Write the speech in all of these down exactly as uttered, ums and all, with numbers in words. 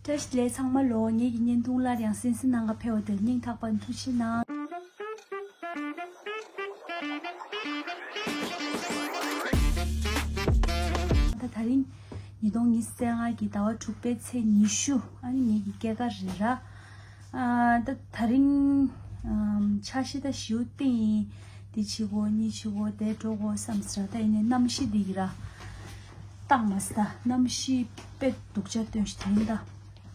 བཀྲ་ཤིས་བདེ་ལེགས་ཚང་མ་ལོ། ངེད་ཀྱི་བརྙན་ཐུང་སླར་ཡང་གསན་གཟིགས་གནང་ག་ཕེབས་པ་དེར་སྙིང་ཐག་པ་ནས་ཐུགས་རྗེ་གནང་། ད་དེ་རིང་ཉིས་སྟོང་ཉི་ཤུ་རྩ་ལྔ་གི་ཟླ་བ་དྲུག་པའི་ཚེས་ཉི་ཤུ། ཨ་ནི་ངེད་ཀྱི་སྐྱེས་སྐར་རེད་ར། ཨ་ད་དེ་རིང་ཨམ་འཆར་གཞི་ད་ཞེ་པོ་བཏིང་ཡིན། འདི་བྱེད་དགོས་གཉིས་བྱེད་དགོས་དེ་འགྲོ་དགོས་བསམ་ཟེར་ར། ད་ཡིན་ནའི་གནམ་གཤིས་འདི་གི་ར་སྟག་མ་སྟག་གནམ་གཤིས་དཔེ་སྡུག་ཅག་སྟོན་ཞིག་དེ་ཡིན་ད།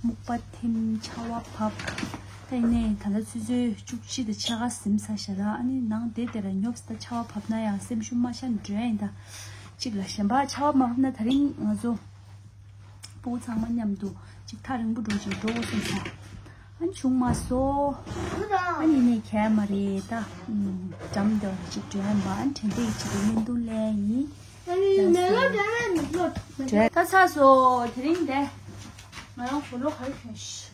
སྨུག་པ་ཐིམ་ཆར་པ་བབས། ད་ཡིན་ནའི་ད་ལྟ་ཆུ་ཚོད་བཅུ་གཅིག་དང་ཕྱེད་ཀ་ཟིན་ཚར་ཤག་ར། ཨ་ནི་ནང་དེ་དེ་ར་ཉོབ་སྟེ་ད་ཆར་པ་བབས་ན་ཡང་སེམས་ཤུགས་མ་ཆག་འགྲོ་ཡ་ཡིན་ད། གཅིག་ལ་གཞན་པ་ཆར་པ་མ་བབས་ན་དེ་རིང་ང་ཚོ་སྤུ་གུ་ཚང་མ་མཉམ་དུ་གཅིག་ཐག་རིང་པོ་འགྲོ་ཅིག་འགྲོ་དགོས་སོང་ཙང་། ཨ་ནི་བྱུང་མ་སོང་། ཨ་ནི་ཡིན་ནའི་གལ་མ་རེད་ད། ཨུམ། འགྲམ་དེ་བ་གཅིག་འགྲོ་ཡ་ཡིན་པ། ཨ་ནི་དྲན་རྟེན་གཅིག་གི་བརྙན་ཐུང་ལེན་ཡིན། ད་ཚར་སོང་། དེ་རིང་དེ་ང་རང་གོས་ལོག་ག་རེ་གྱོན་ཤི།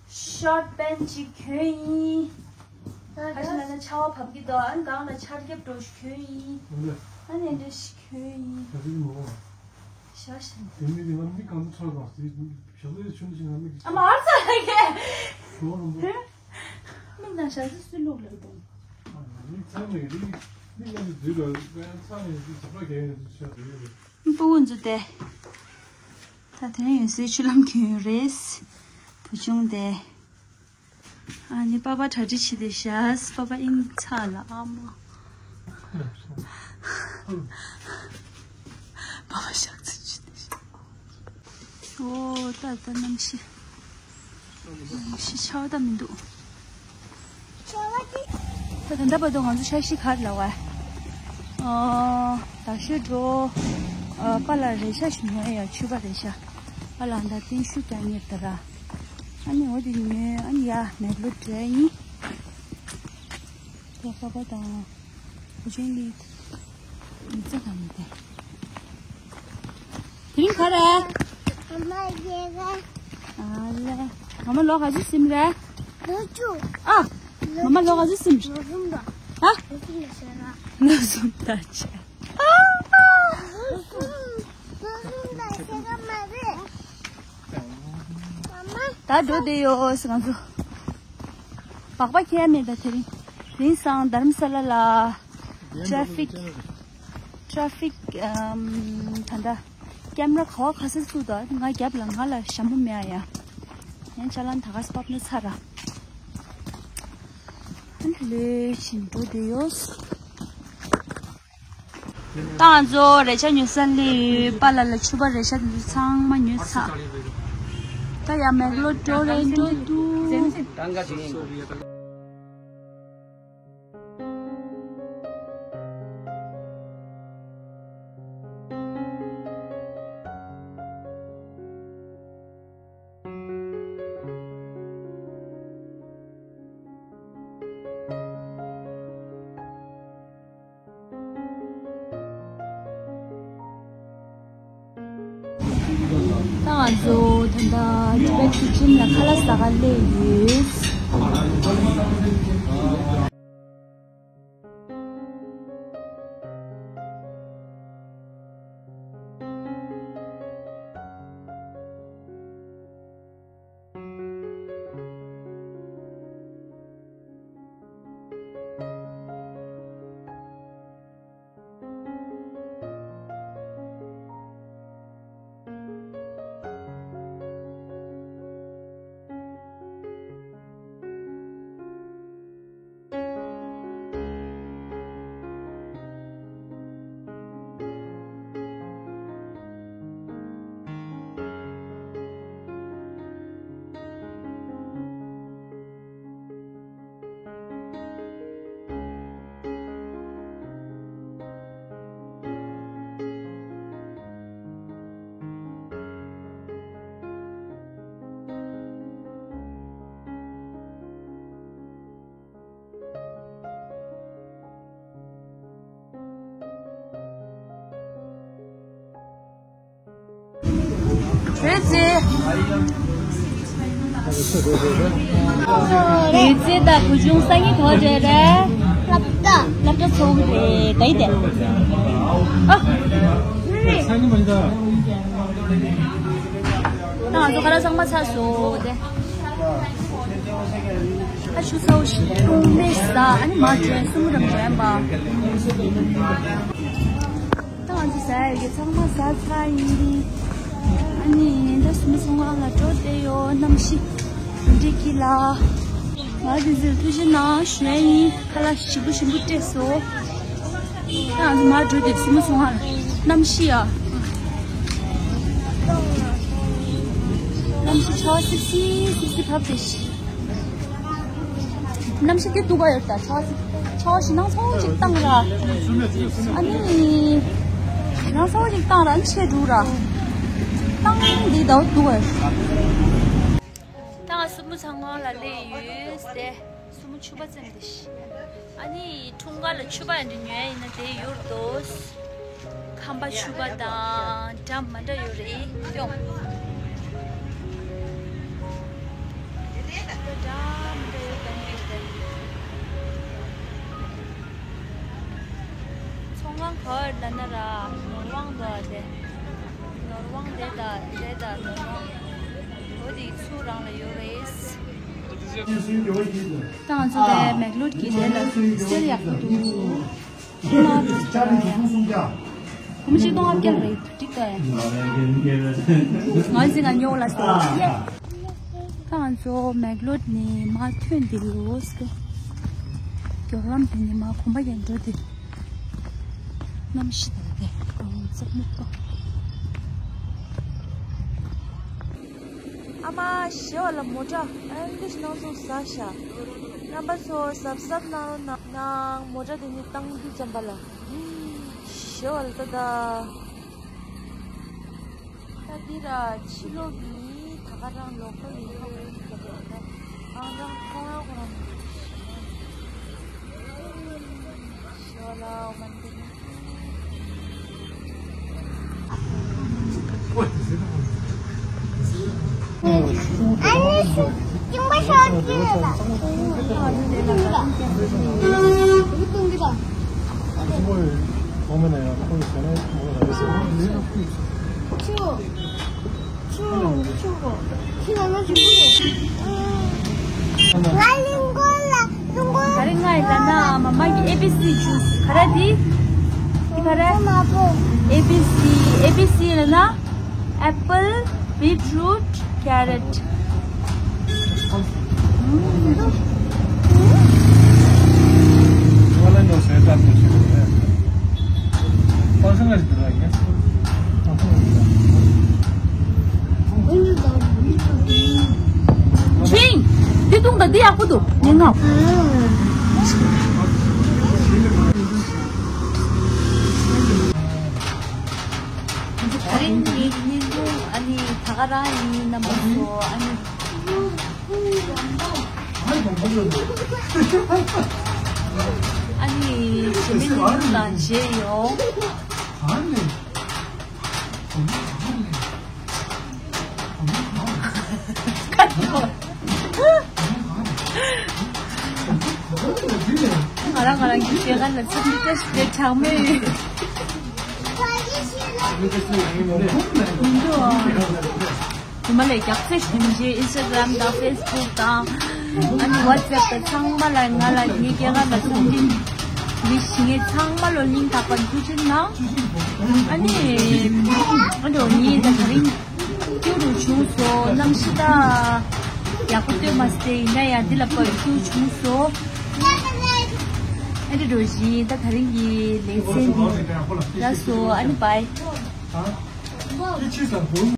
ཤོར་པན་ཅིག་གྱོན་ཡིན། ཁ་ཤས་ལ་ན་ཆར་པ་བབས་ཀྱི་འདུག་ཨ་ནི་སྒང་ལ་ཆར་ཁེབས་འདྲ་ཞིག་གྱོན་ཡིན། ཨ་ནི་འདྲ་ཞིག་གྱོན་ཡིན། ཞག་ཞག་ཨ་མ་ཨ་ཙ་ལ་གས། མིག་ནང་ཞག་ཚི་སུས་ལོག་ལབ་དང་། སྤུ་གུ་ཚོ་དེ། ད་དེ་རིང་ཡོད་སའི་ཆུ་ལམ་གྱོན་རེད། བུ་ཆུང་དེ། ཨ་ནི་པ་པ་གྲ་སྒྲིག་བྱེད་དེ་བཞག་པ་པ་ཨིན་ཚ་ལ་ཨ་མ། པ་པ་ཞག་ཚི་བྱེད་དེ་བཞག་ཨོ་ད་ད་གནམ་གཤིས། གནམ་གཤིས་ཆར་པ་ད་མི་འདུག་ད་ད་ལྟ་བར་དུ་ང་ཚོ་འཆར་གཞི་ག་རེ་ལབ་པ། ཨ་ད་ཤོད་འགྲོ། ཨ་པཱ་ལགས་རས་ཆ་ཞིག་ཉོས་ཡ། ཕྱུ་པ་རས་ཆ། པཱ་ལགས་ད་བརྟན་བཞུགས་རྒྱག་ཉེར་ད་ར། ཨ་ནི་འོ་དེ་ཉོས། ཨ་ནི་ཡ་མེག་ལོ་འགྲོ་ཡིན། ད་པཱ་པ་དང་བུ་ཆུང་ལི་མི་ཚེ་གང་མི་དེ། དེ་རིང་ག་རེ། ཨ་མ་ཡེ་རེད། ཨ་ལེ། ངོ་མ་ལོ་ག་ཚོད་ཟིན་རེད། ལོ་བཅུ། ཨ། ངོ་མ་ལོ་ག་ཚོད་ཟིན། ལོ་གསུམ་དང་། ཨ། ལོ་གསུམ་དང་ཕྱེད་ཀ། ལོ་གསུམ་དང་ཕྱེད་ཀ་མ་རེད། ད་འགྲོ་བསྡད་ཡོད་ང་ཚོ། སྦག་སྦག་ཁྱེར་མེད་ད་དེ་རིང་། དེང་སང་དྷ་རམ་ས་ལ་ལ་ཊ་ཕིག་ཊ་ཕིག་ཨམ་ད་ལྟ་ཀེམ་ར་ག་བ་ག་ས་བཙུགས་ད། ང་རྒྱབ་ལ་ང་ལ་ཞྭ་མོ་མེད་ཨ་ཡ། ཡང་ཅ་ལན་ད་ག་སྤབ་ན་ཚར་ར། ཨ་ལེ་ཕྱིན་འགྲོ་བསྡད་ཡོད། ད་ང་ཚོ་རས་ཆ་ཉོ་ས་སླེབས་ཡོད། པཱ་ལགས་ལ་ཕྱུ་པ་རས་ཆ་དེ་ཚོ་ཚང་མ་ཉོས་ཚར། ད་ཡ་མེག་ལོ་འགྲོ་རེད་འགྲོ་འདུག་ད་ང་ཚོ་ད་ལྟ་ཊི་བེཊ་ཁི་ཆན་ལ་ཁ་ལག་ཟ་ག་སླེབས་ཡོད། རེད་ཟེ། རེད་ཟེ་ད་བུ་ཆུང་སང་ཉིན་ག་རེ་རེད། སློབ་གྲྭ། སློབ་གྲྭ་ཚོགས་རེད་ད་ཡི་དེ། ཨ། སང་ཉིན་མ་ཡིན་ད། ད་ ང་ཚོ་ཁ་ལག་ཚང་མ་ཚར་སོང་སྟེ། ཨ་ཆུ་ཚ་བོ་ཞིག་བཏུང་ནས་ཟ། ཨ་ནི་མར་འགྲོ། སྲུ་མོ་རང་འགྲོ་ཡིན་པ། ད་ང་ཚོ་ཟ་ཡ་ཡོད་ཚང་མ་ཟ་ཚར་ཡིན། ཨ་ནི་ད་སྲུ་མོ་ཚོང་ཁང་ལ་འགྲོ་བསྡད་ཡོད། གནམ་གཤིས་འདི་འདྲ་སྐྱིད་ལ། ང་དེ་ཚོའི་ཐུགས་རྗེ་གནང་ཞུ་ཡ་ཡིན། ཁ་ལག་ཞིམ་པོ་ཞིམ་པོ་སྤྲད་སོང་། ད་ང་ཚོ་མར་འགྲོ་དུས་སྲུ་མོ་ཚོང་ཁང་ལ། གནམ་གཤིས་ཡ། གནམ་གཤིས་ཆར་པ་སིབ་སིབ་སིབ་སིབ་བབས་བསྡད་ཤག་གནམ་གཤིས་དེ་སྡུག་ག་ཡོད་ད། ཆར་པ་སིབ། ཆར་པ་ཞིག་ནང་ཚ་བོ་ཅིག་བཏང་ར། ཨ་ནི། ནང་ཚ་བོ་ཅིག་བཏང་ར། ཨ་ནི་ཆད་འགྲོ་ར། བཏང་འདི་ད་སྡུག་ག་ཡོད། ད་ང་སྲུ་མོ་ཚང་ཁང་ལ་སླེབས་ཡོད་ཟེར། སྲུ་མོ་ཕྱུ་པ་བཙེམས་ཏེ་ཤི། ཨ་ནི་འཁྲུངས་སྐར་ལ་ཕྱུ་པ་འདི་ཉོ་ཡ་ཡིན་ན་དེ་ཡོད་འདུག་ཁམས་པ་ཕྱུ་པ་དང་འདྲ་མི་འདྲ་ཡོད་རེད། ཡོང་། འདྲ་མི་འདྲ་ཡོད་དམ་གི་དེ། ཚོང་ཁང་ག་བར་ལ་ན་ར་ནོར་དབང་འདུག་ཨ་དེ། ནོར་དབང་དེ་དང་དེ་དང་ནོར་དབང་། འོ་དེ་ཚུར་རང་ལ་ཡོད་རེད། ད་ང་ཚོ་དེ་མེག་ལོད་ཀྱི་དེ་ལ་སེལ་ཡག་པོ་འདུག་ཁོ་མོ་གཅིག་སྟོང་ལྔ་བརྒྱ་རེད། འགྲིག་ད་ཡ། ང་ཚོ་ང་ཉོ་ལ་སོང་། ད་ང་ཚོ་མེག་ལོད་ནས་མར་ཐོན་འདི་ལོ་སི། མགྱོགས་ལམ་དེ་ནས་མར་གོམ་པ་རྒྱག་འགྲོ་དེ། གནམ་གཤིས་དང་དེ་རྩེ་མོ་པ། ཨ་མ་ཞེ་བ་ལ་མོ་ཊ་ཨེ་འདི་ཞིག་ནང་སོང་ཟ་ཤ། རྣམ་པ་ཚོ་གཟབ་གཟབ་གནང་རོགས་གནང་། མོ་ཊ་དེ་ནི་བཏང་དུས་ཙམ་པ་ལ་ཞེ་བ་ལ་ད་ད། ད་འདི་ར་ཕྱི་ལོགས་ཀྱི་ད་ག་རང་ལོ་ཀལ་ཡིན་ཁ་པོ་ཡིན་ཟེར་བ་ད་ཨང་རང་ཁོང་རང་ཁོ་རང་ཞོ་ལ་འོ་མ་འདི་ནི། ཨ་ནི་སུ་ཅུང་པ་ཤོར་གྱི་རེད་ལ། ཆུ། ཆུ། ཆུ། ཆུ་ལ་ལོ་ཆུ། ང་ལིང་གོ་ལ་ལིང་གོ། ག་རེ་ང་ཡི་ད་ན་མ་མ་གི་ཨེ་བི་སི་ཇུས་ག་རེ་དེ། དེ་ག་རེ། ཨེ་བི་སི། ཨེ་བི་སི་ལ་ན། Apple, beetroot, carrot. ཁྱིང་། འདི་བཏུང་དང་འདི་ཡག་པོ་འདུག་ཉིན་ངག་ད་རིང་གི་བརྙན་ཐུང་ཨ་ནི་ད་ག་རང་ཡིན། རྣམ་པ་ཚོ་ཨ་ནི། ཨ་ནི་དྲི་མེད་བརྙན་ཐུང་དང་མཇལ་ཡོང་། ང་རང་ང་རང་གི་སྐྱེ་རྒན་ལ་ཚིག་འདི་ལྟ་ཞིག་དེ་གྲགས་མེད། མི་འདུག་ཨ། དུ་མ་ལས་རྒྱག་ཚེ་ཞིང་ཆེ་Instagram་དང་Facebook་དང་ཨ་ནི་WhatsApp་དང་ཚང་མ་ལ་ང་ལ་ངའི་སྐྱེ་རྒན་ལ་འཚམས་འདྲི་འདི་ཞིག་ངས་ཚང་མ་ལོ་སྙིང་ཐག་པ་ཐུགས་རྗེ་གནང་། ཨ་ནི་ཨ་འགྲོ་ངའི་ད་ག་རིང་སྐྱིད་རུ་བྱུང་སོང་། གནམ་གཤིས་ད་ཡག་པོ་སྟོན་མ་སྟེ་ཡིན་ན་ཡང་འདི་ལ་དཔའ་བོ་སྐྱིད་རུ་བྱུང་སོང་། ཨ་འདྲ་འགྲོ་བཞིན་ད་ག་རིང་གི་ལེ་ཚན་འདི་ལ་སོ་ཨ་ནི་བྷའི།